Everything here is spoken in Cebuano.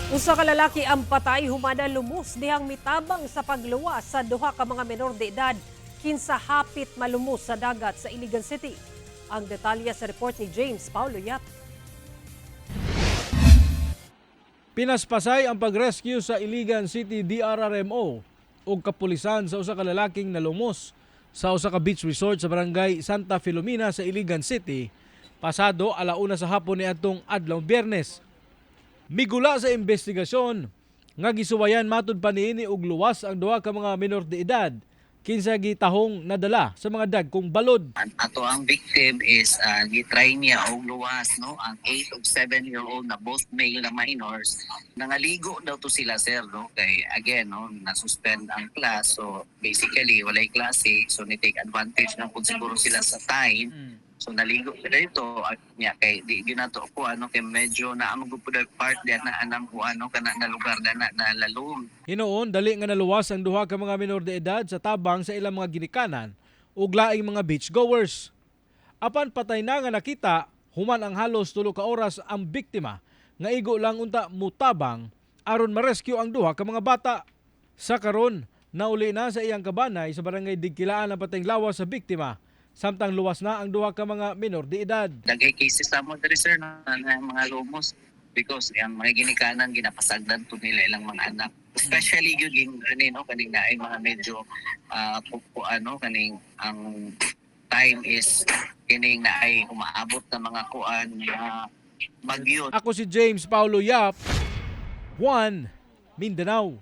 Usa ka lalaki ang patay human nalumos dihang mitabang sa pagluwas sa duha ka mga menor de edad kinsa hapit malumos sa dagat sa Iligan City. Ang detalye sa report ni James Paulo Yap. Pinaspasay ang pag-rescue sa Iligan City DRRMO ug kapulisan sa usa ka lalaking nalumos sa usa ka beach resort sa barangay Santa Filomena sa Iligan City pasado alauna sa hapon niadtong adlaw Biyernes. Migula sa investigasyon nga gisuwayan matud pa niini og luwas ang duha ka mga minor de edad kinsa gitahong nadala sa mga dagkong balod. Ang ato ang victim is gitry niya og luwas, no, ang 8 ug 7-year-old na both male na minors. Nangaligo daw to sila, sir, no, kay again, no, na-suspend ang class, so basically walay klase, so ni take advantage na kung siguro sila sa time, so naligo sila dito at niya kay di gyud nato ko ano kay medyo naa man gud pud part diyan na anang ko ano kana na lugar na na, na lalom. Hinuon, dali nga naluwas ang duha ka mga minor de edad sa tabang sa ilang mga ginikanan ug laing mga beachgoers. Apan patay na nga nakita human ang halos 3 ka oras ang biktima nga igo lang unta mutabang aron ma-rescue ang duha ka mga bata. Sa karon, nauli na sa iyang kabanay sa barangay Digkilaan ang patayng lawas sa biktima samtang luwas na ang duha ka mga minor de edad. Daghay cases sa mo diri, sir, na mga lumos because ang mga ginikanan ginapasagdan to nila ilang mga anak, especially gyud ging ani, no, kaning naay mga medyo ano kaning ang time is kining naay umaabot na mga kuan na bagyo. Ako si James Paulo Yap, 1 Mindanao.